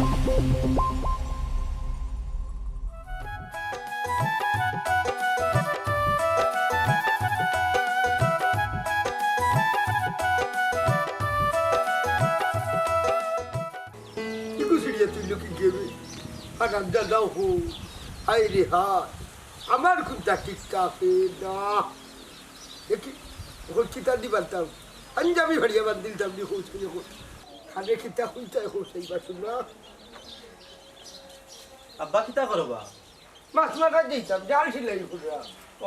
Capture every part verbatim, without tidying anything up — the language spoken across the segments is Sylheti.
কি গুছিড়িয়া তুই লোকে গেবে? আর রাজা দাও হো। হায় রে হায়, আমার খুব জাতির চাপে না। দেখি, এখন কিতা দি বানতাম? আঞ্জামি ভাড়িয়া বান দিলতাম নি, কৌশলে কৌশলে। খানে কিতা খুলতে কৌশল বাসু না। আব্বা, কিতা করবা? মাছ মারা দিতাম, জাল সিলাই করিয়া।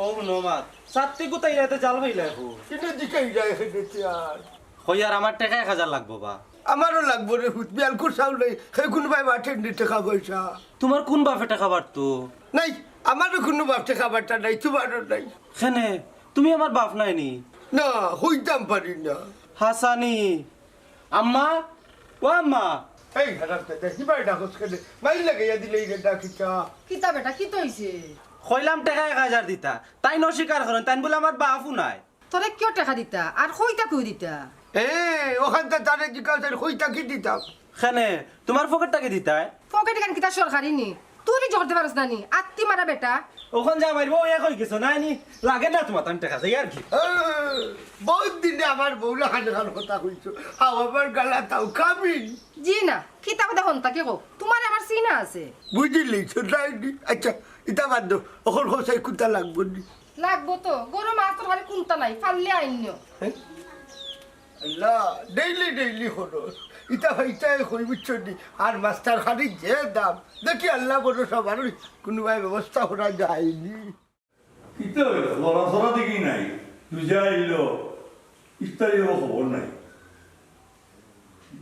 ও হুনো মাত, সাত্তি গুতাই রাতে জাল পাইলাই হো। কিন্তু দিকেই যায় এখানে আর। কই আর আমার টেকা এক হাজার লাগবো বা। আমারও লাগবো রে ফুত, বিয়াল কুসাও নাই, হে কোনোবায় মাঠে নি টেকা পয়সা। তোমার কোন বাপে টেকা বাটতো? নাই, আমারও কোনো বাপ টেকা বাটা নাই, তোমারও নাই। কেনে, তুমি আমার বাপ নায় নি? না, হইতাম পারি না। হাসানি, আম্মা, ও আম্মা। এই হারাম দাদা, কি বাড়ি ডাকস কেনে? মাইর লাগাইয়া দিলে এই ডাকিটা। কিতা বেটা, কিতা অইছে? কইলাম টেকা এক হাজার দিতা, তাইন অস্বীকার করইন, তাইন বুলে আমার বাপও নায়। তোরে কিয় টেকা দিতা? আর কই থাকি দিতা? এ, ওখান তো তারে জিজ্ঞাসা করি, কই থাকি দিতাম? কেনে, তোমার পকেট থাকি দিতায়? পকেট এখান কিতা সরকারি নি? তুই জোর দিতে পারস না নি? আত্তি মারা বেটা। ওখান যা মারবো, এক হই গেছো, নাই নি? লাগে না তোমার তান টেকা, যাই আর কি। এ, বহুত দিনে আমার বউলা খান খান কথা কইছো। হাও আমার গালা তাও কামিন। জি না, কিতা কথা হন তাকে কও? তোমার আমার চিনা আছে। বুঝিলি, ছোট আইডি। আচ্ছা, ইতা বাদ দাও। ওখান হোসাই কুন্তা লাগবো নি? লাগবো তো, গরু মাছ তরকারি কুন্তা নাই, ফাললে আইন্য। হ্যাঁ? আল্লাহ, ডেইলি ডেইলি খরচ। ইতা ভাইটাই কই বুঝছো নি? আর মাস্টার খালি যে দাম। দেখি আল্লাহ ভরসা, মানুষ কোনো ভাই ব্যবস্থা করা যায়নি। কিতা হইল? লড়াচড়া দেখি নাই। দুজা আইল, ইফতারিরও খবর নাই।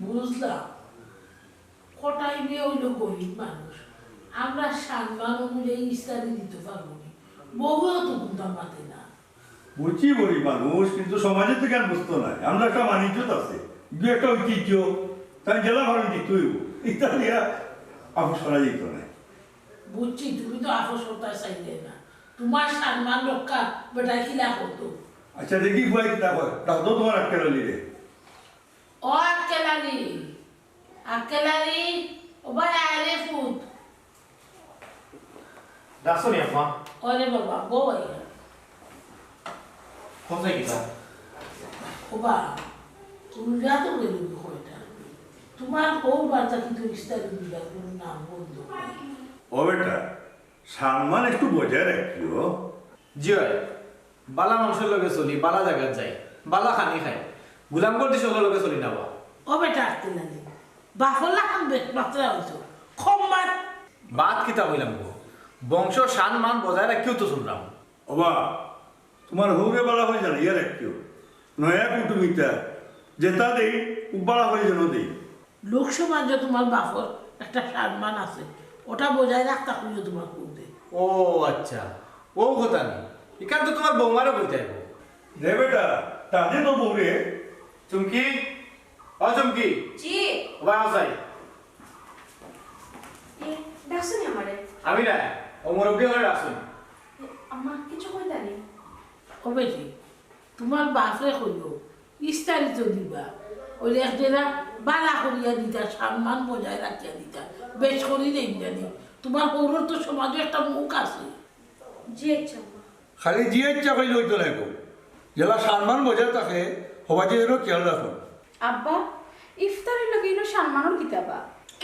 বুঝলাম, কটাই মেয়ে হইল গরিব মানুষ, আমরা সম্মান অনুযায়ী ইফতারি দিতে পারবো নি। বউও তো কুন্তা মাতে না। বুঝছি গরিব মানুষ, কিন্তু সমাজে তো জ্ঞান বুঝতো নাই। আমরা একটা মানিজ্যত আছে, দু একটা ঐতিহ্য, তাই জেলা ভাড়া দিতে হইব। ইত্যাদি আর আফসোস করা যেত না। বুঝছি, তুমি তো আফসোস করতে চাইলে না। তোমার সম্মান রক্ষা বেটায় কিলা করতো? আচ্ছা, দেখি ফুয়াই কিতা কয়। ডাক দাও তোমার আক্কেল আলী রে। ও আক্কেল আলী, আক্কেল আলী, ও ভাই আয় রে ফুত। ডাকছো নি আম্মা? ওরে বাবা, বউ আইয়া। কোথায় গেছা? ও বা, তুমি যা তো গেলে কয়টা? তোমার বউ বার্তা কিন্তু ইস্তারি দিবার কোনো নাম গন্ধ নাই। ও বেটা, সম্মান একটু বজায় রাখিও। জি অয়, বালা মানুষর লগে চলি, বালা জাগাত যাই, বালা খানি খাই, গুলাম গর্দি সকলর লগে চলি না বা। ও বেটা আক্কেল আলী, বাপর লাখান বেশ মাত্রা হইতো, কম মাত। বাদ কিতা কইলাম গো, বংশ সম্মান বজায় রাখিও তো চললাম। ওবা, তোমার হউরে বালা করি জানাইয়া রাখিও, নয়া কুটুমিতা যেটা দেই, খুব বালা করি যেন দেই। লোক সমাজে তোমার বাপর একটা সম্মান আছে, ওটা বজায় রাখতা কইও তোমার বউরে। ও আচ্ছা, ও কথা নি, এখান তো তোমার বৌমারে বলতে হবে। রে বেটা, তাদের তো বউরে। চুমকি, ও চুমকি। জি। ও ভাই, আও চাই। এ, ডাকছো নি আমারে? আমি না, ও মুরব্বি হলে ডাকছো নি। এ, আম্মা, কিছু কইতা নি? ও বেটি, তোমার বাপরে কইও, ইস্তারি তো দিবা, ওই এক জেলা বালা করিয়া দিতা, সম্মান বজায় রাখিয়া দিতা, বেশ করি দেন জানি। তোমার বউরর তো সমাজে একটা মুখ আছে। জি আচ্ছা আম্মা। খালি জি আচ্ছা কইলে হইতো না এখন। জেলা সম্মান বজায় থাকে, হবা যে এরও খেয়াল রাখো। আব্বা, ইফতারের লগে ইনো সম্মানর কিতা বা?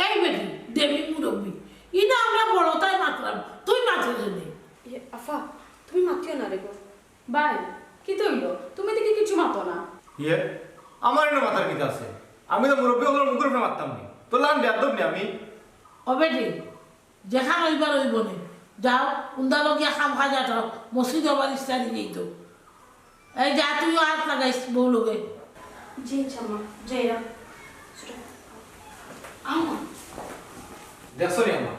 এই বেটি, দেবী মুরব্বি, ইনো আমরা বড়তায় মাতলাম, তুই মাতরে নি। ইয়ে, আফা, তুমি মাতিও না রে গো। ভাই, কিতা অইলো? তুমি দেখি কিছু মাতো না। ইয়ে, আমার ইনো মাতার কিতা আছে? আমি তো মুরব্বি অকলর মুখর উপরে মাততাম নি। তো লান বেয়াদব নি আমি? ও বেটি, যেখান অইবার অইবো নে। যাও, উন্দালো গিয়া কাম কাজ আটাও, মসজিদ আবার ইস্তারি নেই তো। এই যা, তুইও হাত লাগাইস বউ লগে। জি আচ্ছা মা, যাইরাম। ছোট, আও মা। দেখছো নি আম্মা,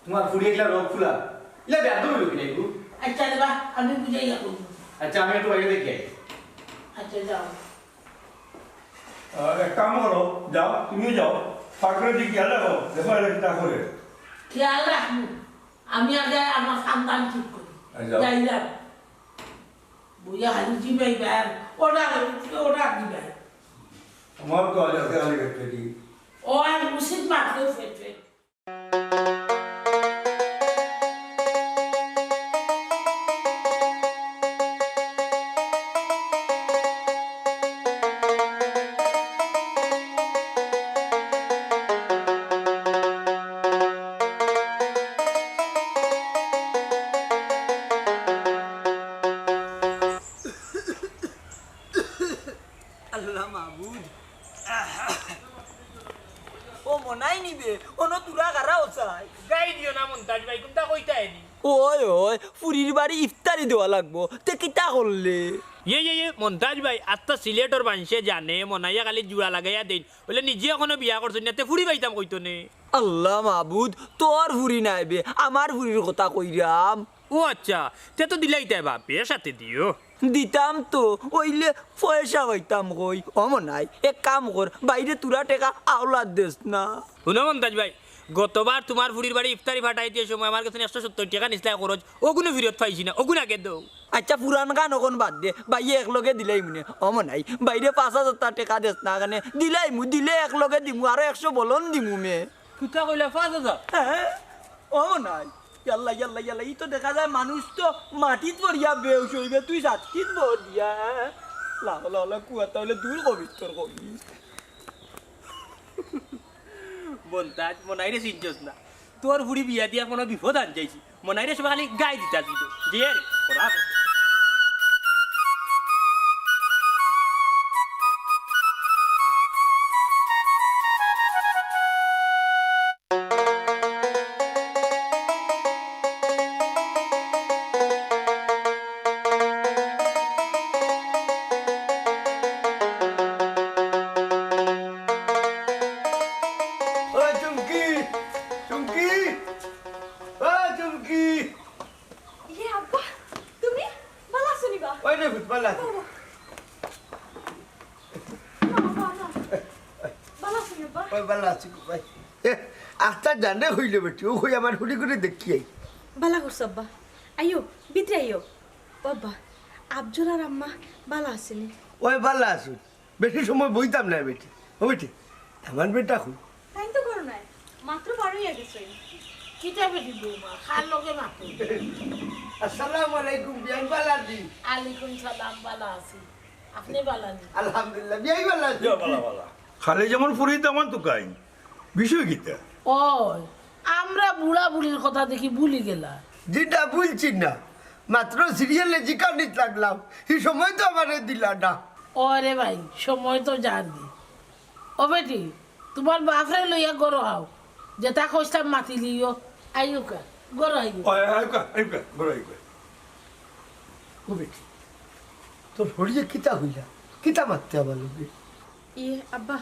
তোমার ফুড়ি এগুলা রোগ ফুলা, ইলা বেয়াদব অইলো কিলা এগু? আচ্ছা রে বা, আমি বুঝাইয়া কইব। আচ্ছা, আমি একটু বাইরে দেখি আই। আচ্ছা, যাও। আহ, এক কাম করো, যাও, তুমিও যাও, ফাকরে দিয়ে খেয়াল রাখো, দেখো এরা কিতা করে। খেয়াল রাখবো, আমি আগে আমার খানদান ঠিক করি। আচ্ছা। যাইলাম। বইয়া খালি জিমাইবার, order, order দিবার। আমার তো আজ আছে খালি ফেট ফেটি। ও আর উচিত মাত্র ফেট ফেট। আল্লাহ মাবুদ। ও মনাই নিবে, অনো তুরা খারা অসায়। গাই দিও না মন্তাজ ভাই, কুনতা কইতায় নি? ওই, ওই, ফুরির বাড়ি ইফতারি দেওয়া লাগবো। তে কিতা করলে? ইয়ে, ইয়ে, ইয়ে, মন্তাজ ভাই, আত্তা সিলেটর মানষে জানে, মনাইয়ে খালি জুড়া লাগাইয়া দেইন। অইলে নিজে অখনো বিয়া করছইন না, তে ফুরি পাইতাম কইতো নে। আল্লাহ মাবুদ, তোর ফুরি নায় বে, আমার ফুরির কথা কইরাম। ও আচ্ছা, তে তো দিলাইতায় বা, বিয়ার সাথে দিও। দিতাম তো, অইলে পয়সা পাইতাম কই? ও মনাই, এক কাম কর, বাইরে তুরা টেকা আওলাত দেস না। হুনো মন্তাজ ভাই, গতবার তুমার ফুরির বাড়ি ইফতারি ফাটাইতে সময় আমার গেছে একশো সত্তর টেকা নিছলায় খরচ, অগুনও ফিরত পাইছি না, অগুন আগে দেও। আচ্ছা, পুরান গান অখন বাদ দে, বাইয়ে একলগে দিলাইমু নে। ও মনাই, বাইরে পাঁচ হাজার টেকা দেস না কেনে? দিলাইমু, দিলে একলগে দিমু, আরো একশো বলন দিমু মে। কিতা কইলা, পাঁচ হাজার? হ্যাঁ, ও মনাই। ইয়াল্লা, ইয়াল্লা, ইয়াল্লা, ই তো দেখা যায় মানুষ তো মাটিত পড়িয়া বেহুশ অইবে, তুই সাতকিত বহর দিয়া, হ্যাঁ? লা হাওলা ওয়ালা কুওয়াতা, অইলে দূর কবিস্তর কবি। মন্তাজ, মনাইরে চিনছস না? তোর ফুরি বিয়া দিয়া কুনু বিপদ আন যাইছি। মনাইরে সবে খালি গাই দিতা দিত। যে রে, খরা। ওই চুমকি, চুমকি, ওই চুমকি। ইয়ে আব্বা, তুমি ভালা আছো নি বা? ওই রে ভূত, ভালা আছি। বাবা। না, বাবা, না। ভালা আছো নি আব্বা? ওই ভালা আছি গো ভাই। এ, আস্তা জানে হইল বেটি, ও কই আমার হুড়ি করে দেখি আই। ভালা করছো আব্বা। আইও, ভিতরে আইও। বাবা, আফজল আর আম্মা ভালা আছে নি? ওই ভালা আছইন। বেশি সময় বইতাম না বেটি। ও বেটি, আমার বেটা কই? তাইন তো ঘরো নাই, মাত্র বার অইয়া গেছইন। কিতা বেটি বৌমা, কার লগে মাতো? আসসালামু আলাইকুম, বিয়াই ভালা আছইন? আলাইকুম সালাম, ভালা আছি। আপনে ভালা নি? আলহামদুলিল্লাহ, বিয়াই ভালা আছইন? ইয়া, ভালা, ভালা। খালি যেমন ফুরি তেমন তুকাইন। বিষয় কিতা? ওই, আমরা বুড়া বুড়ির কথা দেখি ভুলি গেলা। যেটা বলছি না, মাত্র সিরিয়ালে জিকানিত লাগলাম, এই সময় তো আমারে দিলা না। ওরে ভাই, সময় তো যার দি। ও বেটি, তুমার বাফরে লইয়া ঘরো আও, যেটা কইছলাম মাতিলিও, আইউক্কা, ঘরো আইউক্কা। ওই, আইউক্কা, আইউক্কা, ঘরো আইউক্কা। ও বেটি, তোর হরিয়ে কিতা হইলা? কিতা মাততে আমার লগে? ইয়ে, আব্বা,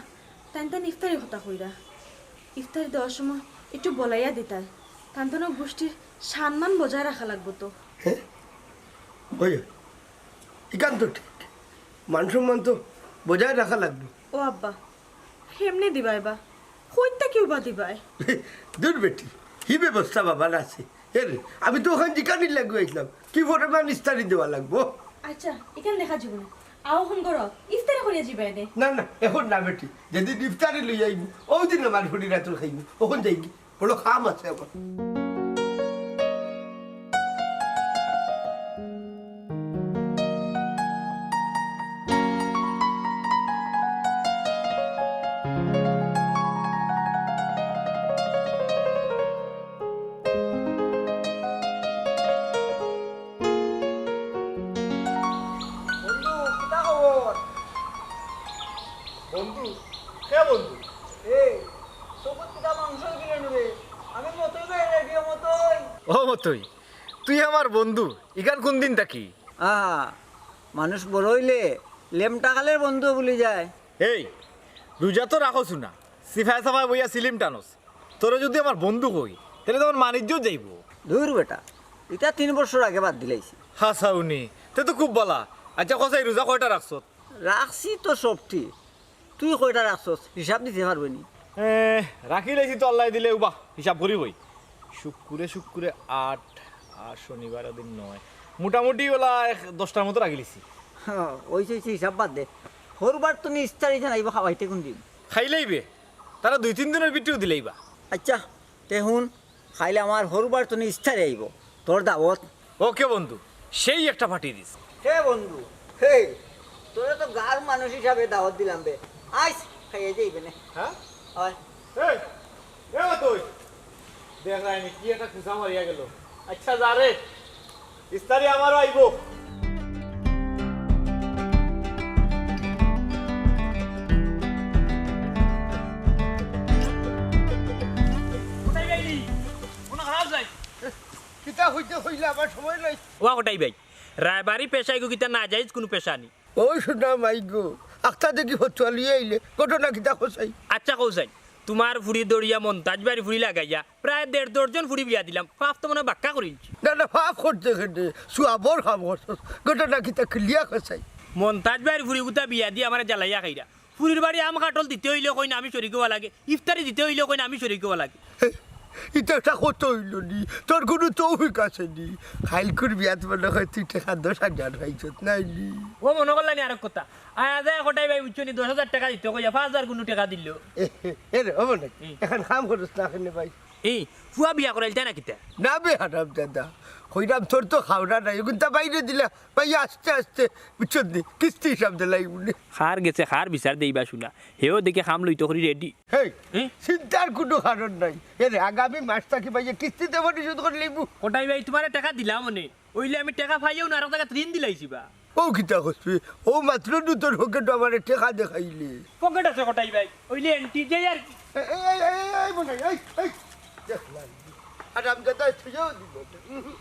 তাইন তান ইফতারি কথা কইরা। ইফতারি দেওয়ার সময় একটু বলাইয়া দিতায়। তান তান গোষ্ঠীর সম্মান বজায় রাখা লাগবো তো। হ্যাঁ? ওই, ইখান তো ঠিক। মান সম্মান তো বজায় রাখা লাগবো। ও আব্বা, কেমনে দিবায় বা? কইত্তা কিউবা দিবায়? দূর বেটি, হি ব্যবস্থা বাবার আছে। এ রে, আমি তো অখান জিকানির লাগি আইছলাম, কি পরিমাণ ইফতারি দেওয়া লাগবো? আচ্ছা, ইখান দেখা যাইবো নে। আও অখন করো, ইফতারি করিয়া যাইবায় নে। না, না, অখন না বেটি, যেদিন ইফতারি লইয়া আইমু, অউ দিন আমার ফুরির আতর খাইমু, অখন যাইগি। বড় কাম আছে আমার। বন্ধু, কিতা খবর? বন্ধু? কে বন্ধু? এ, চকুত কিতা মাংস উঠিল নি রে? আমি মতই ভাই, রেডিও মতই। ও মতই, তুই আমার বন্ধু, ইখান কুন দিন থাকি? আহা, মানুষ বড় অইলে লেমটা খালের বন্ধু ভুলি যায়। এই, রোজা তো রাখছ না, সিফায় সাফায় বইয়া সিলিম টানস। তোরে যুদি আমার বন্ধু কই, তাইলে তো আমার মান-ইজ্জত যাইবো। দূর বেটা, ইটা তিন বছর আগে বাদ দিলাইছি। হাছাউ নি, তে তো খুব ভালা। আচ্ছা, কছাই রোজা কয়টা রাখছত? রাখছি তো সব ঠিক, তুই কয়টা রাখছস হিসাব দিতে পারবে নি? এ, রাখিলাইছি তো আল্লায় দিলে উবা, হিসাব করি কই। শুক্কুরে শুক্কুরে আট, আর শনিবার দিন নয়। মোটামুটি ওলা এক দশটার মতো রাখিলিছি। হ্যাঁ, ওই সেই হিসাব বাদ দে। হরবার তুমি ইফতারি জানাইবো খাওয়াইতে কুন দিন? খাইলাইবে। তারা দুই তিন দিনর ভিতরেউ দিলাইবা। আচ্ছা, তে হুন, কাইল আমার হরুবার তনে ইফতারি আইবো, তোর দাওয়াত। ওকে বন্ধু, সেই একটা পার্টি দিস। হে বন্ধু, হে, তোরে তো গাঁওর মানুষ হিসাবে দাওয়াত দিলাম বে। আইস, খাইয়া যাইবে নে। হ্যাঁ? অয়। এই, এ তুই। দেখ রায়নি, কি একটা খুসা মারিয়া গেল। আচ্ছা, যা রে। ইফতারি আমারও আইবো। কোথায় গেলি? মন খারাপ যায়? কিতা কইতে কইলে আমার সময় নাই। ওয়া কটাই ভাই, রায়বাড়ি পেশায় গো কিতা নাজায়েজ কুনু পেশা নি? ও সোনা মাই গো, আখতা দেখি ফতুয়া লইয়া আইলে, ঘটনা কিতা কও চাই? আচ্ছা কও চাই, তুমার ফুড়ি দড়িয়া মন্তাজ ভাইর ফুড়ি লাগাইয়া প্রায় দেড় দর্জন ফুড়ি বিয়া দিলাম, পাপ তো মনে বাক্কা করিলছি। না না, পাপ করতে কেনে, সওয়াবর কাম করছস, ঘটনা কিতা খুলিয়া কও চাই? মন্তাজ ভাইর ফুড়ি গুতা বিয়া দি আমারে জ্বালাইয়া খাইরা। ফুড়ির বাড়ি আম কাঠল দিতে অইলে কইন আমি শরিক অওয়া লাগে, ইফতারি দিতে অইলে কইন আমি শরিক অওয়া লাগে। হে, ইটা একটা কথা অইলো নি, তোর কুনু তৌফিক আছে নি? কাইলকুর বিয়াত মনে কয় তুই টেকা দশ হাজার পাইছত নায় নি? ও মনো করলানি আরক কথা, আয় আজ এক কটাই ভাই বুঝছো নি, দশ হাজার টেকা দিতে কইয়া পাঁচ হাজার কুনু টেকা দিল। এ, এ, এ রে, ও মনে, হুম। এখন কাম করস না কেনে ভাই? এই, ফুয়া বিয়া করাইলতায় না কিতা? না বে হারামজাদা, কইরাম তোর তো খাওরা নাই, অগুনতা বাইরে দিলা, ভাই আস্তে আস্তে, বুঝছত নি, কিস্তি হিসাব দিলাই বুলে। কার গেছে কার বিচার দেইবা সোনা, হেও দেখি কাম লইতো করি রেডি। হেই, হুম? চিন্তার কুনু কারণ নাই। এরে, আগামী মাস থাকি ভাইয়ে কিস্তি দেবো নি, শোধ করি লইবো। কটাই ভাই, তুমারে টেকা দিলাম অনে, অইলে আমি টেকা পাইয়াও না, আরক জাগাত ঋণ দিলাইছি বা। ও কিতা কইছে? ও মাত্র নু তোর পকেটো আমারে টেকা দেখাইলে। পকেট আছে কটাই ভাই, অইলে এন্টি যাই আর কি। এই, এই, এই, এই, এই, মনে, এই, এই, দেখলাম। আর আমজাদা থুইয়াও দিল। উহু,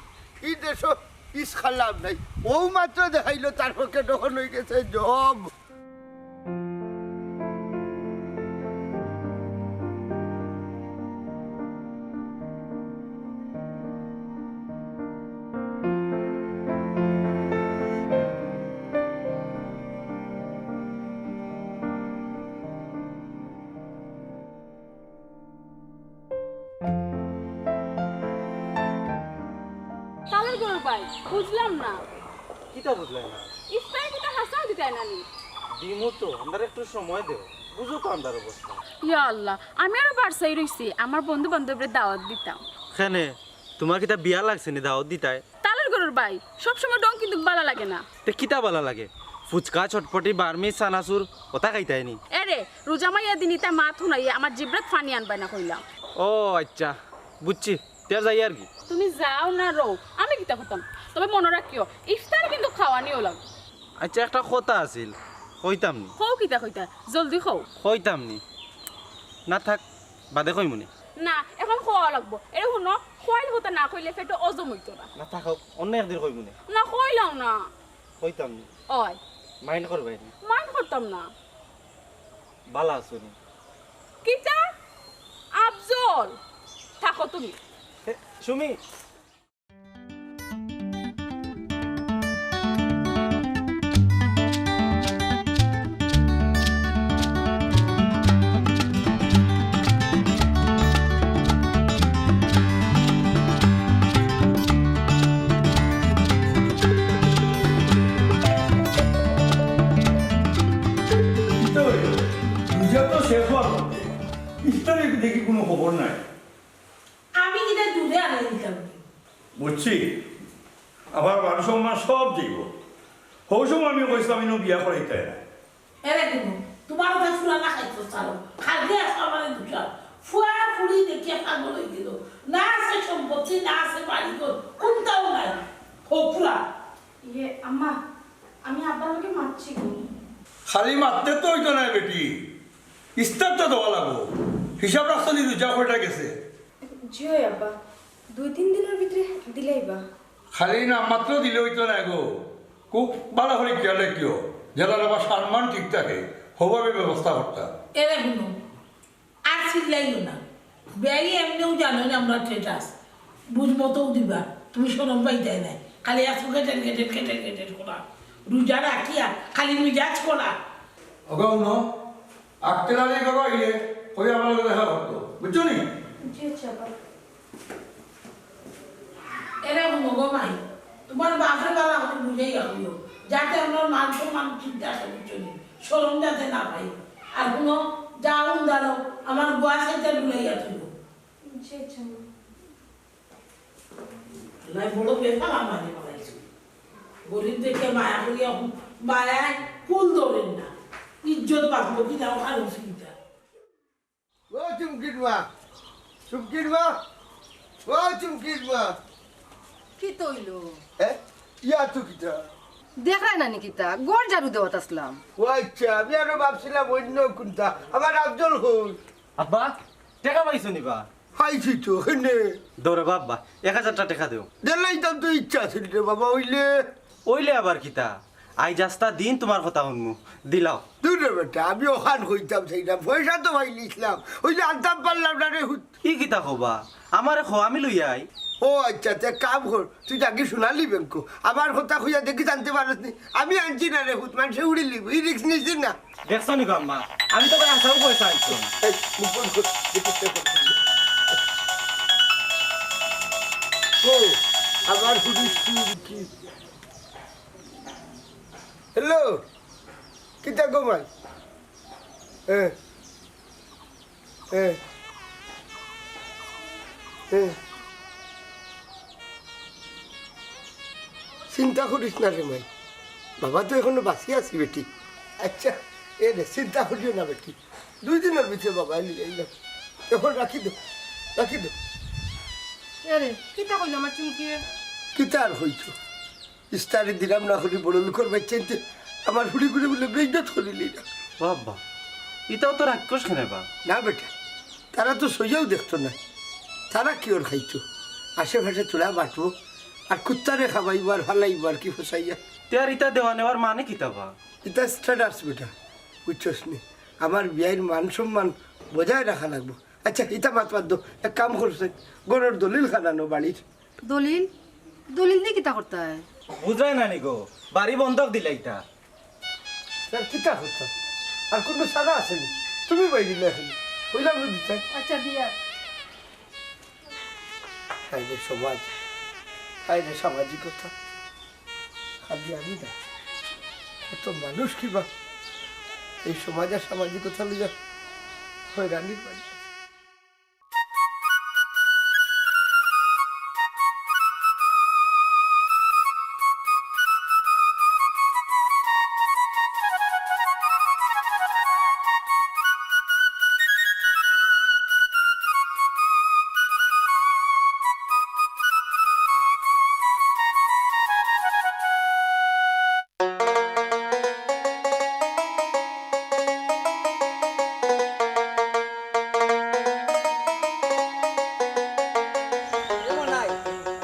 ই দেশো ইস খালাম নাই। ও মাত্র দেখাইলো তার পকেট অখন অই গেছে জম। তালর গরুর ভাই, বুঝলাম না। কিতা বুঝলায় না? ইফতারি কিতা হাছাউ দিতায় না নি? দিমু তো, আমরারে একটু সময় দেও, বুঝো তো আমরার অবস্থা। ইয়া আল্লাহ, আমি আরো বারসাই রইছি, আমার বন্ধু বান্ধবরে দাওয়াত দিতাম। কেনে, তুমার কিতা বিয়া লাগছে নি দাওয়াত দিতায়? তালর গরুর ভাই, সবসময় ঢং কিন্তু বালা লাগে না। তে কিতা বালা লাগে? ফুচকা, চটপটি, বার্মি, চানাচুর, অতা খাইতায় নি? এরে, রোজা মাইয়া দিন ইতা মাত হুনাইয়া আমার জিব্রাত পানি আনবায় না কইলাম। ও আচ্ছা, বুঝছি। তে যাই আর কি। তুমি যাও না রও, আমি কিতা করতাম? তবে মনো রাখিও, ইফতার কিন্তু খাওয়ানিও লাগবো। আচ্ছা, একটা কথা আছিল, কইতাম নি। কও কিতা কইতা, জলদি কও। কইতাম নি। না থাক, বাদে কইমুনে। না, এখন কওয়া লাগবো। এরে হুনো, কইল কথা না কইলে পেটো অজম অইতো না। না থাক, অন্য একদিন কইমুনে। না কইলাও না। কইতাম নি। অয়। মাইন্ড করবায় নি। মাইন্ড করতাম না। বালা আছো নি? কিতা? আফজল, থাকো তুমি। হে, সুমি। রোজা তো শেষ অওয়ার পথে, ইফতারে দেখি কুনু খবর নাই। আমি কিতা দুধে আনাই দিতাম নি? বুঝছি, আবার মান সম্মান সব যাইবো। হউ সময় আমি কইছিলাম, ইনো বিয়া করাইতায় না। এরে কুনু, তুমার অতা ফুরানা খাইতো চালো। কালকে আজকে আমারে দুটা ফুয়া ফুড়ি দেখিয়া পাগল অই গেল। না আছে সম্পত্তি, না আছে বাড়ি ঘর, কুনটাও নাই। হউ ফুরা। ইয়ে, আম্মা, আমি আব্বার লগে মাতছি গো। খালি মাততে তো অইতো নায় বেটি, ইফতার তো দেওয়া লাগবো। হিসাব রাখছো নি রোজা কয়টা গেছে? জি অয় আব্বা, দুই তিন দিনর ভিতরে দিলাইবা। খালি নাম মাত্র দিলে অইতো নায় গো, খুব বালা করি খেয়াল রাখিও, যেন আবার সম্মান ঠিক থাকে, হউভাবে ব্যবস্থা করতা। এরে হুনো, আর চিল্লাইও না। বেয়াই এমনেউ জানো নি আমরা status। বুঝ মতউ দিবা। তুমি শরম পাইতায় নায়। খালি আছো গেটের গেটের গেটের গেটের করা। রোজা রাখিয়া খালি মিজাজ করা। ওগো হুনো, আক্কেল আলী বাবা আইলে কই আমার লগে দেখা করতো। বুঝছো নি? জি আচ্ছা, বাবা। এরে হুনো গো মাই, তুমার বাপরে বালা করি বুঝাইয়া কইও, যাতে আমার মান সম্মান ঠিক থাকে, বুঝছো নি? শরম যাতে না পাই। আর হুনো, যাও দাঁড়াও, আমার গোয়া সাইডটা ডুলাইয়া তুলো। জি আচ্ছা, মা। নাই, বড় বেটা আমার বানাইছো। গরিব দেখে মায়া করিয়া, মায়ায় কুল ধরেন না। ইজ্জত বাঁচবো কি না, ওখানে চিন্তা। ও চুমকির মা, চুমকির মা, ও চুমকির মা। কিতা অইলো? এ, ইয়া তো কিতা? দেখরায় না নি কিতা? ঘর ঝাড়ু দেওয়াত আসলাম। ও আচ্ছা, আমি আরো ভাবছিলাম অন্য কোনটা। আমার আফজল কই? আব্বা, টেকা পাইছো নি বা? পাইছি তো, কেনে? দেও রে বা আব্বা, এক হাজারটা টেকা দেও। দিলাইতাম তো ইচ্ছা আছিল রে বাবা, অইলে। অইলে আবার কিতা? আইজ আস্তা দিন তুমার কথা হুনমু, দিলাও। দুর রে বেটা, আমি অখান কইতাম চাইরাম, পয়সা তো পাইলিছলাম, অইলে আনতাম পারলাম না রে হুত। ই কিতা কও বা? আমারে কও, আমি লইয়া আই। ও আচ্ছা, তে কাম কর, তুই যাগি সোনালী ব্যাংকো, আমার কথা কইয়া দেখি জানতে পারস নি, আমি আনছি না রে হুত, মানষে উড়ি লিব, ই রিস্ক নিছি না। দেখছো নি গো আম্মা, আমি তো ভাই আসাও পয়সা আনছি। এই, মুখ বন্ধ কর, দেখি কে ফোন করছে। ও, আমার হুড়ি কি? হ্যালো, কিতা গো মাই? এ, এ, এ। চিন্তা করিস না রে মাই, বাবা তো এখনো বাঁচি আছি বেটি। আচ্ছা, এ রে, চিন্তা করিও না বেটি, দুই দিনর ভিতরে বাবা নিয়া আইলাম। এখন রাখি দে, রাখি দে। এ রে, কিতা কইলো আমার চুমকিয়ে? কিতা আর কইতো? ইস্তারি দিলাম না করি বড় লোকর বাইচ্চাইন্তে আমার হুড়ি গুড়ি বলে বেইজ্জত করিলি না। বাবা, ইতাও তো রাক্ষস কেনে বা? না বেটা, তারা তো সইয়াও দেখতো না। তারা কিওর খাইতো? আশেপাশে তোরা বাটবো, আর কুত্তারে খাবাইবো আর ফালাইবো আর কি ফসাইয়া। তে আর ইতা দেওয়া নেওয়ার মানে কিতা বা? ইতা স্ট্যাটাস বেটা, বুঝছস নি? আমার বিয়াইর মান সম্মান বজায় রাখা লাগবো। আচ্ছা, ইতা মাত বাদ দেও, এক কাম করছে, ঘরর দলিল খান আনো বাড়ির। দলিল? দলিল দি কিতা করতায়? বুঝরায় না নি গো, বাড়ি বন্ধক দিলাইতা। স্যার, কিতা করতাম? আর কুনু চারা আছে নি? তুমি বাইরে না এখন। কইলাম না দিতায়। আচ্ছা, দিয়া। হায় রে সমাজ, হায় রে সামাজিকতা। খালি আমি না, এত মানুষ কিবা এই সমাজ আর সামাজিকতা লইয়া হয়রানির বাড়ি। এ মনাই,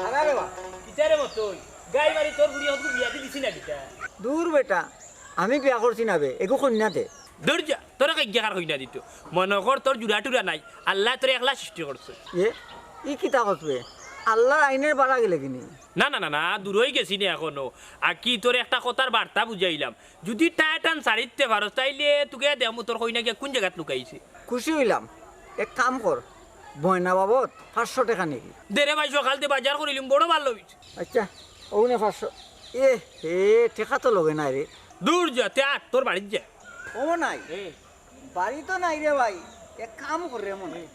আগা রে বা। কিতা রে মতই? গাই মারি তোর বুড়ি হকল বিয়া দি দিছি না কিতা? দূর বেটা, আমি বিয়া করছি না বে, এগু কইন্যা দে। দূর যা, তোরে কাইজ্জা কার কইন্যা দিতো? মনো কর তোর জুড়া টুড়া নাই, আল্লায় তোরে একলা সৃষ্টি করছে। এ, ই কিতা কস বে? আল্লার আইনের বাড়া গেলে কিনি? না, না, না, না, দূরই গেছি না এখনো। আকি তোরে একটা কথার বার্তা বুঝাইলাম। যুদি টায় টান ছাড়িতে পারস, তাইলে তুকে দেমু তোর কইন্যা গিয়া কুন জাগাত লুকাইছে। খুশি অইলাম। এক কাম কর, বয়না বাবদ পাঁচশো টেকা নিবি। দে রে ভাই, সকালতে বাজার করিলিম, বড় ভালা অইছে। আচ্ছা, অউ নে পাঁচশো। এ হে, টেকা তো লগে নাই রে। দূর যা, তে আট, তোর বাড়িত যা। ও নাই। এ। বাড়ি তো নাই রে ভাই, এক কাম কর রে মনাই।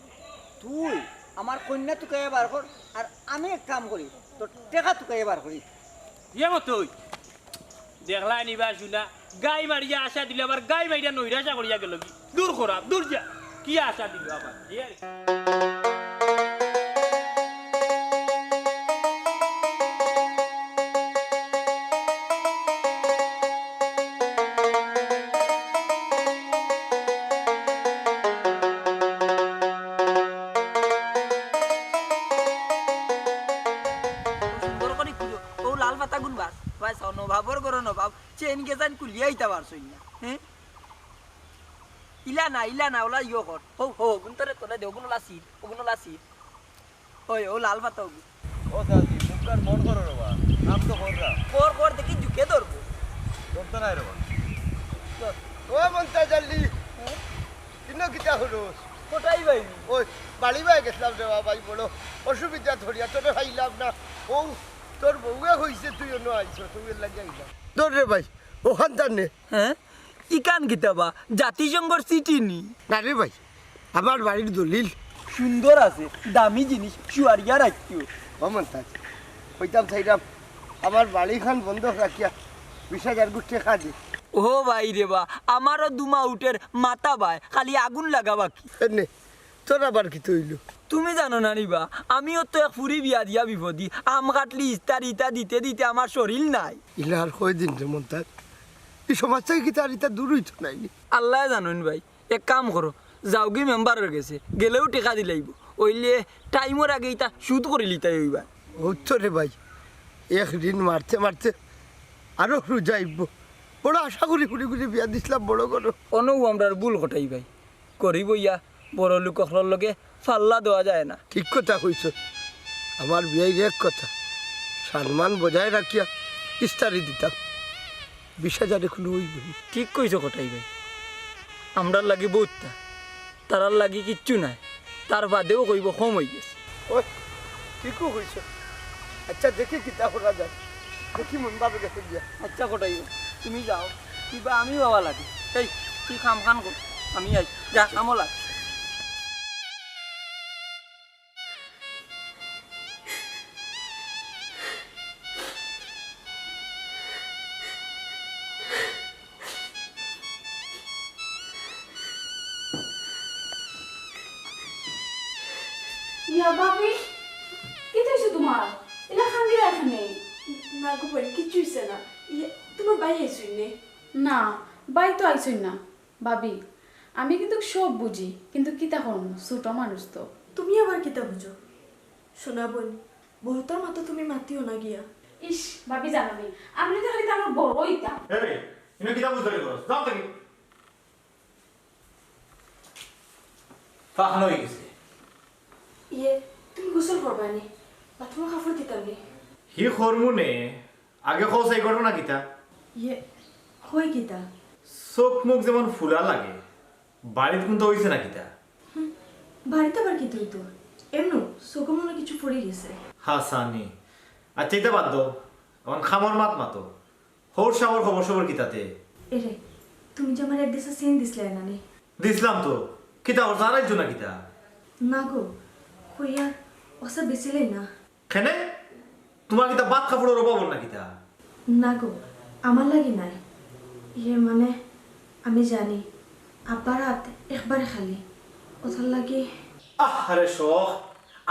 তুই আমার কইন্যা তুকাইয়া বার কর, আর আমি এক কাম করি, তোর টেকা তুকাইয়া বার করি। ইয়ে মতই। দেখলায় নি বা হুনা, গাই মারিয়া আশা দিল, আবার গাই মারিয়া নৈরাশা করিয়া গেলগি। দূর খরাপ, দূর যা। কি আশা দিল আবার? এ আর কি। সুন্দর করি খুলো। অউ লাল পাতাগুন বাস। ভাই চাও, নবাবর ঘরো নবাব। চেইন গেছাইন খুলিয়া আইতা পারছইন না। হে? ইলা না, ইলা না, অলা ইয়ো কর। হউ, হউ, অগুন তোরে, তোরে দে, অগুন অলা ছিঁড়, অগুন অলা ছিঁড়। ওই, অউ লাল পাতা অগু। ও দাদি, মুখখান বন্ধ করো রে বা। কাম তো কররা। কর, কর, দেখি জুকে ধরবো। ধরতো নায় রে বা। ও মন্তাজ আলী, ইনো কিতা করস? কোথায় ভাই? ওই, বাড়ি বায় গেছলাম রে বা ভাই, বড় অসুবিধা ধরিয়া তোরে পাইলাম না। অউ, তোর বউয়ে কইছে তুই অনো আইছস, তুই এর লাগি আইলাম। ধর রে ভাই, অখান তার নে। হ্যাঁ? ইখান কিতা বা? জাতিসংঘর চিঠি নি? না রে ভাই, আমার বাড়ির দলিল। সুন্দর আছে, দামি জিনিস, শুয়ারিয়া রাখিও। ও মন্তাজ, কইতাম চাইরাম, আমার বাড়িখান বন্ধক রাখিয়া বিশ হাজার গুটি টেকা দি। ও ভাই রে বা, আমারও দুমা উঠের মাথা বায়, খালি আগুন লাগা বাকি। এনে, তোর আবার কিতা অইলো? তুমি জানো না নি বা, আমিও তো এক ফুরি বিয়া দিয়া বিপদি, আম কাটলি ইস্তারি ইতা দিতে দিতে আমার শরীর নাই। ইলা আর কয়দিন রে মন্তাজ? ই সমাজ থাকি কিতা আর ইতা দূর অইতো নায় নি? আল্লায় জানইন ভাই, এক কাম করো, যাওগি মেম্বারর গেছে, গেলেউ টেকা দিলাইবো, অইলে টাইমর আগে ইতা শুধ করিলিতাই অইবা। অউ তো রে ভাই, এক ঋণ মারতে মারতে আরো রুজা আইবো। বড় আশা করি ফুরিগুরে বিয়া দিছলাম বড় ঘরো। অনউ আমরার ভুল কটাই ভাই, গরিব অইয়া বড় লোক অকলর লগে পাল্লা দেওয়া যায় না। ঠিক কথা কইছো, আমার বিয়াইর এক কথা, সম্মান বজায় রাখিয়া ইস্তারি দিতাম, বিশ হাজারে কুনু অইবো নি। ঠিক কইছো কটাই ভাই, আমরার লাগি বউততা, তারার লাগি কিচ্ছু নাই, তার বাদেও কইবো কম অইগেছে। ওই, ঠিকউ কইছো। আচ্ছা, দেখি কিতা করা যায়, দেখি মেম্বারর গেছে গিয়া। আচ্ছা কটাই ভাই, তুমি যাও, কিবা আমি বাবা লাগি। এই, তুই কাম খান কর, আমি আই, যা কামো লাগ। ইয়া ভাবি, কিতা অইছে তুমার? ইলা কান্দিরায় কেনে? না গো বইন, কিচ্ছু অইছে না। ইয়ে, তুমার ভাই আইছইন নি? না, ভাই তো আইছইন না। ভাবি, আমি কিন্তু সব বুঝি, কিন্তু কিতা করমু, ছোট মানুষ তো। তুমি আবার কিতা বুঝো? সোনা বইন, বড়তার মাতো তুমি মাতিও না গিয়া। ইস, ভাবি জানো নি, আমি তো খালি তার বড় অইতাম। এ রে, ইনো কিতা বুঝদারি করস? যাও থাকি। ফাহন অইগেছে। ইয়ে, তুমি গোসল করবায় নি? বাথরুমো কাপড় দিতাম নি? হি করমু নে, আগে কও চাই ঘটনা কিতা? ইয়ে, কই কিতা? চউখ মুখ যেমন ফুলা লাগে, বাড়িত কুন্তা অইছে না কিতা? হুম, বাড়িত আবার কিতা অইতো? এমনু, চউখো মনো কিছু পড়ি গেছে। হাছানি। আচ্ছা, ইতা বাদ দেও, অখন কামর মাত মাতো। হউর সাবর খবর সবর কিতা তে? এরে, তুমি যে আমারে এক দেশা চেইন দিছলায় না নি? দিছলাম তো। কিতা অর জারাইছো না কিতা? না গো, কইয়ার অসা বেচিলাই না। কেনে? তুমার কিতা ভাত কাপড়র অভাব অর না কিতা? না গো, আমার লাগি নায়। ইয়ে মানে, আমি জানি, আব্বার আত একবারে খালি। অতার লাগি। আহ, আরে শখ,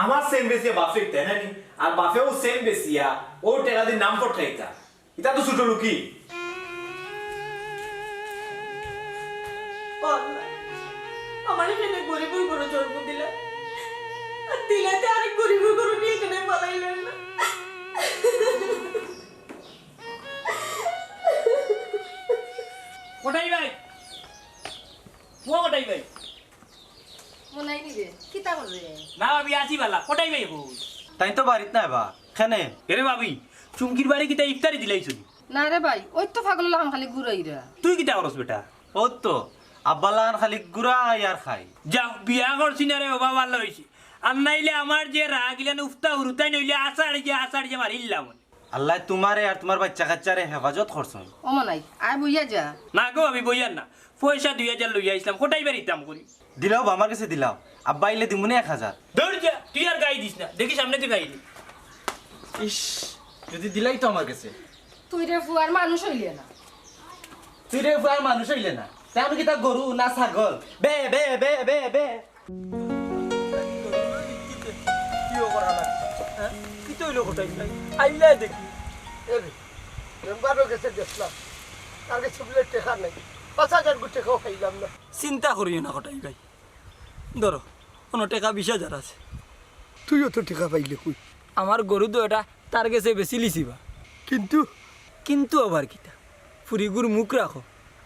আমার চেইন বেচিয়া বাফে ইতা নানি, আর বাফেও চেইন বেচিয়া অউ টেকা দি নাম পঠাইতা। ইতা তো ছোট লোকি। আল্লাহ, আমারে কেনে গরিবর ঘরো জন্ম দিলা? আর দিলাইতে আরেক গরিবর ঘরো নিয়া কেনে ফালাইলা না? কটাই ভাই, ও কটাই ভাই। মনাই নি রে, কিতা কররে? না ভাবি, আছি ভালা। কটাই ভাই কই? তাইন তো বাড়িত নাই বা, কেনে? এরে ভাবি, চুমকির বাড়ি কিতা ইফতারি দিলাইছো নি? না রে ভাই, অউ তো পাগলর লাখান খালি ঘুরাইরা। তুই কিতা করস বেটা? অউ তো, আব্বার লাখান খালি ঘুরাই আর খাই। যাও, বিয়া করছি না রে বাবা, ভালা অইছে। আর নাইলে আমার যে রাগ ইলান উফতা হুরুতাই নইলে আছাড় যে, আছাড় যে মারিলাম। আল্লায় তুমারে আর তুমার বাইচ্চা কাইচ্চারে হেফাজত করছইন। ও মনাই, আয় বইয়া যা। না গো, আমি বইয়ার না। পয়সা দুই হাজার লইয়া আইছলাম, কটাই বাড়িতাম করি। দিলাও বা, আমার গেছে দিলাও। আব্বা আইলে দিমুনে এক হাজার। দৌড় যা, তুই আর গাই দিস না। দেখি সামনে তুই গাইলি। ইস, যদি দিলাই তো আমার গেছে। তুই রে ফুয়ার মানুষ অইলে না। তুই রে ফুয়ার মানুষ অইলে না। তে আমি কিতা গরু না ছাগল? বে, বে, বে, বে, বে। কিতা অইলো কটাই ভাই? আইলাই দেখি। এ রে, মেম্বারর গেছে গেছলাম। তার গেছে বুলে টেকা নাই। পাঁচ হাজার গু টেকাও পাইলাম না। চিন্তা করিও না কটাই ভাই। ধরো, অনো টেকা বিশ হাজার আছে। তুই অত টেকা পাইলে কই? আমার গরু তো এটা তার গেছে বেচিলিছি বা। কিন্তু? কিন্তু আবার কিতা? ফুরিগুর মুখ রাখো,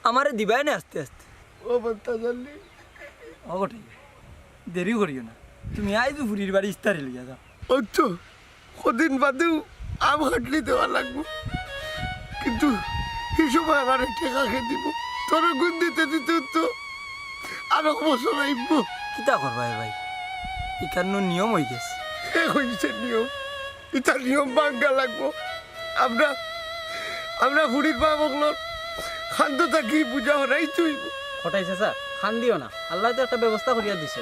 আমারে দিবায় নে আস্তে আস্তে। ও বন্তা জানলি? ও কটাই, দেরি করিও না, তুমি আইজু ফুরির বাড়ি ইস্তারি লইয়া যাও। অউ তো, কদিন বাদেউ আম কাটলি দেওয়া লাগবো, কিন্তু হি সময় আমারে টেকা কে দিবো? তোরে গুন দিতে দিতে তো আরো বছর আইবো। কিতা করবায় ভাই, ইখানো নিয়ম অইগেছে। হে কইছে নিয়ম, ইতা নিয়ম ভাঙ্গা লাগবো। আমরা, আমরা ফুরির বাপ অকলর কান্দো থাকি বুঝা হরাইতে অইবো। কটাই চাচা, কান্দিও না, আল্লায় তো একটা ব্যবস্থা করিয়া দিছে।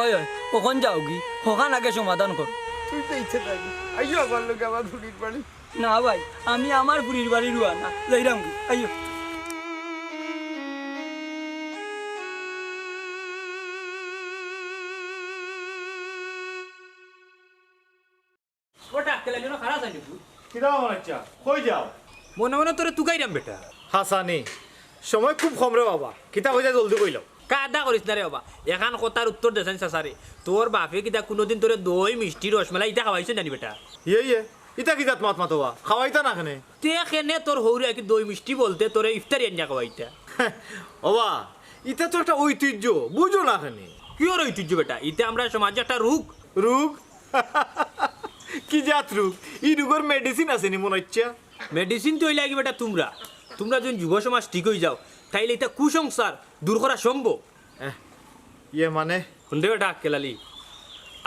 ওই, ওই, অখন যাওগি, হখান আগে সমাধান কর। তুই তো ইচ্ছে থাকি। আইও আমার লগে আমার ফুরির বাড়ি। না ভাই, আমি আমার ফুরির বাড়ি রওয়ানা। যাইরাম গি, আইও। ওটা আক্কেল আইলো না, খারাপ আইলো তুই। কিতা মনে ইচ্ছা? কই যাও? মনে মনে তোরে তুকাইরাম বেটা। হাসানি, সময় খুব কম রে বাবা। কিতা কইতা জলদি কইলাও। কাদা করিস না রে বাবা। এখান কথার উত্তর দেছেন চাচারে। তোর বাপে কিতা কুনুদিন তোরে দই, মিষ্টি, রসমালাই ইতা খাওয়াইছে নানি বেটা? ইয়ে, ইয়ে, ইতা কিতা মাত মাতো বা? খাওয়াইতা না কেনে? তে কেনে তোর হউরে কি দই মিষ্টি বলতে তোরে ইফতারি আনিয়া খাওয়াইতা? ওবা, ইতা তো একটা ঐতিহ্য, বুঝো না কেনে? কিওর ঐতিহ্য বেটা? ইতা আমরা সমাজে একটা রোগ। রোগ? কি জাত রোগ? ই রোগর medicine আছে নি মনে ইচ্ছা? Medicine তো অইলা কি বেটা তুমরা। তুমরা যদি যুব সমাজ ঠিক অই যাও, তাইলে ইতা কুসংস্কার দূর করা সম্ভব। এহ, ইয়ে মানে? হুন রে বেটা আক্কেল আলী,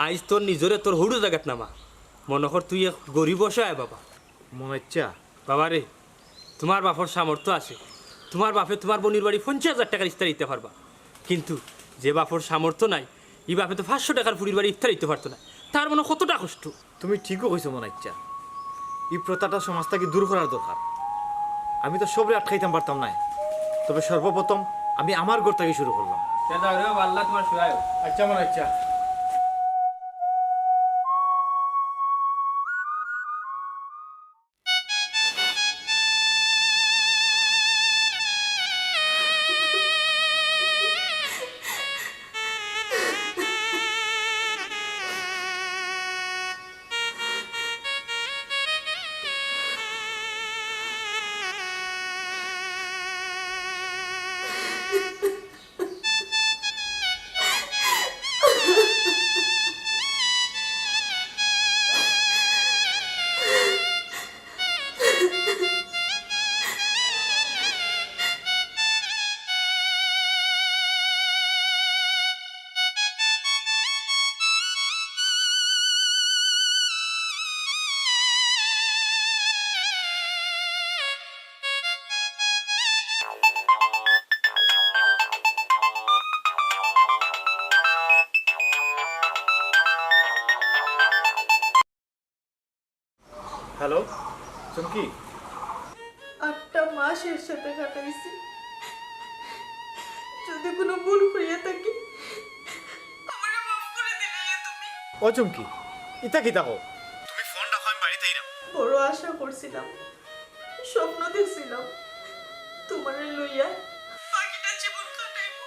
আইজ তোর নিজরে তোর হউরর জাগাত নামা। মনো কর তুই এক গরিব অসহায় বাবা। মনে ইচ্ছা? বাবা রে, তুমার বাপর সামর্থ্য আছে, তুমার বাপে তুমার বইনর বাড়ি পঞ্চাশ হাজার টেকার ইফতারি দিতা পারবা, কিন্তু যে বাপর সামর্থ্য নাই, ই বাপে তো পাঁচশো টেকার ফুরির বাড়ি ইফতারি দিতা পারতো না। তার মনো কতটা কষ্ট। তুমি ঠিকউ কইছো মনাইচ্ছা, ই প্রথাটা সমাজ থাকি দূর করার দরকার। আমি তো সবরে আটকাইতাম পারতাম নায়, তবে সর্বপ্রথম আমি আমার ঘর থাকি শুরু করলাম। তে যাও রে বাবা, আল্লাহ তুমার সহায় হোক। আচ্ছা মনাইচ্ছা। হ্যালো, চুমকি। আটটা মাস এর সাথে কাটাইছি। যদি কুনু ভুল করিয়া থাকি, আমারে মাফ করি দিলাইও তুমি। ও চুমকি, ইতা কিতা কও? তুমি ফোন রাখো, আমি বাড়িত আইরাম। বড় আশা করছিলাম, স্বপ্ন দেখছিলাম, তুমারে লইয়া বাকিটা জীবন কাটাইমু।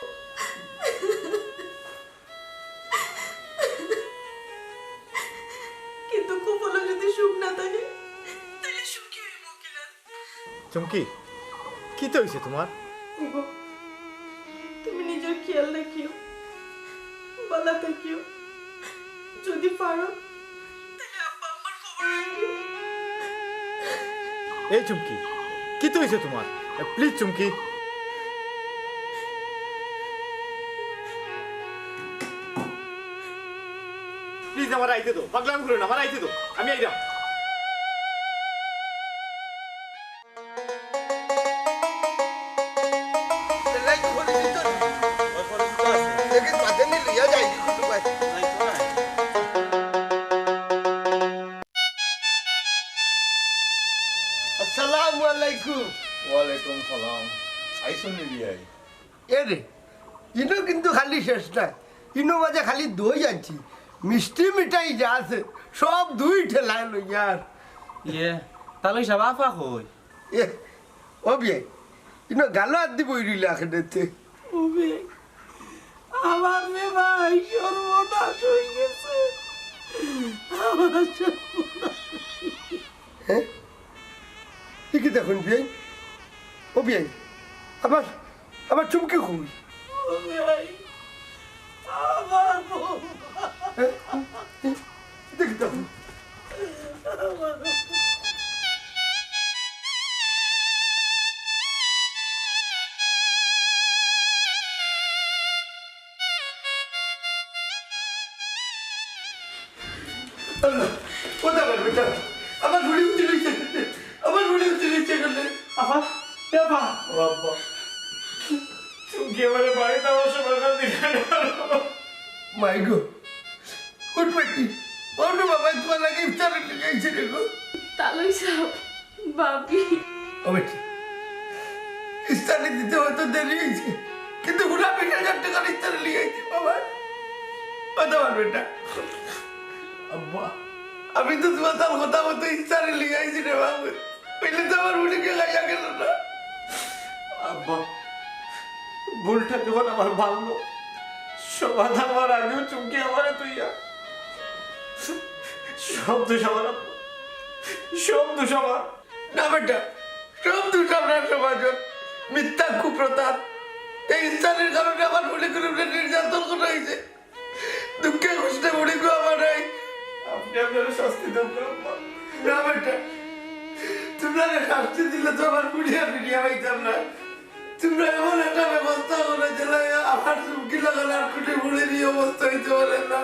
কিন্তু কপালো যদি সুখ না থাকে, তাইলে সুখী অইমু কিলা? চুমকি, কিতা অইছে তুমার? ওগো, তুমি নিজর খেয়াল রাখিও, ভালা থাকিও। যদি পারো, তাইলে আব্বা আম্মার খবর রাখিও। এই চুমকি, কিতা অইছে তুমার? এ, please চুমকি। Please, আমারে আইতে দেও। পাগলামি করিও না, আমারে আইতে দেও। আমি আইরাম। আসসালামু আলাইকুম। ওয়ালাইকুম সালাম। আইছো নি বিয়াই? এ রে, ইনো কিন্তু খালি শেষ নায়, ইনো মাঝে খালি দই আনছি, মিষ্টি মিঠাই যা আছে সব দুই ঠেলায় লইয়ার। ইয়ে, তাহলে সব আফা কই? এ, ও বিয়াই, ইনো গালো আত দি বই রইলা এখানেতে। ও বিয়াই, আমার রে ভাই সর্বনাশ অই গেছে। আমার সর্বনাশ। হ্যাঁ? এ কিতা কইন বিয়াই? ও বিয়াই, আমার, আমার চুমকি কই? ও বিয়াই, আমার বউ। হ্যাঁ? এ, দেখি তো। আল্লাহ, ও তো আমার বেটা, আমার ঘুড়ি উঠে রয়েছে, আমার ঘুড়ি উঠে রয়েছে এখানে। আফা, এ আফা। ও আব্বা, তুমি কি আমারে বাড়িত আমার সমাধান দিলে না? মাই গো, উঠ বেটি, অনু বাবা তোমার লাগি ইফতারি লইয়া আইছে রে গো। তালই সাহেব, ভাবি। ও বেটি, ইফতারি দিতে হয়তো দেরি হইছে, কিন্তু হুরা বিশ হাজার টাকার ইফতারি লইয়া আইছে বাবা। ও তোমার বেটা। আব্বা, আমি তো তোমার তার কথা মতো ইফতারি লইয়া আইছি রে বাবা। পেলে তো আমার উনিকে খাইয়া গেল না। আব্বা, ভুলটা যখন আমার ভাঙলো, সমাধান হওয়ার আগেও চুমকি আমারে তুইয়া। সব দোষ আমার আব্বা, সব দোষ আমার। না বেটা, সব দোষ আপনার সমাজের মিথ্যা কুপ্রথার। এই ইফতারির কারণে আমার উনিকে নির্যাতন করা হয়েছে। দুঃখে কষ্টে বুড়ি গো আমার নাই। আপনি আপনারা শাস্তি দেন না, আব্বা। না বেটা, তোমরা শাস্তি দিলে তো আমার বুড়িয়া ফিরিয়া পাইতাম না। তোমরা এমন একটা ব্যবস্থা করে দিলে আমার চুমকি লাগালে আর কুটি বুড়ির এই অবস্থা হইতে পারে না।